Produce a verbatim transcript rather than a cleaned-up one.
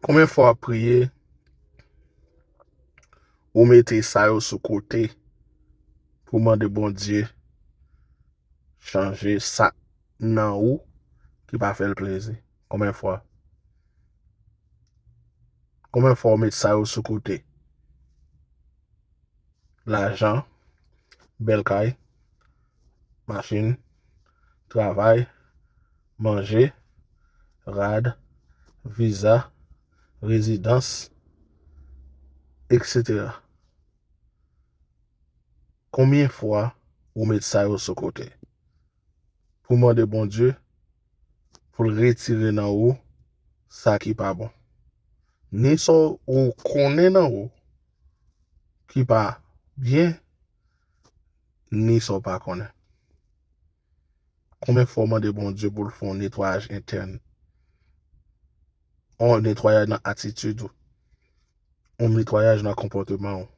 Konbyen fwa w ap priye, ou mete sa yo sou kote pou mande Bondye chanje sa nan ou ki pa fè l plezi? Konbyen fwa? Konbyen fwa w met sa yo sou kote? Lajan, bèl kay, machin, travay, manje, rad, viza, rezidans, etsetera. Konbyen fwa ou met sa yo sou kote pou mande Bondye pou l retire nan ou sa ki pa bon? Ni sa ou konnen nan ou ki pa byen, ni sa w pa konnen. Konbyen fwa w mande Bondye pou l fè yon netwayaj entèn? Yon netwayaj nan atitid ou. Yon netwayaj nan konpòteman ou.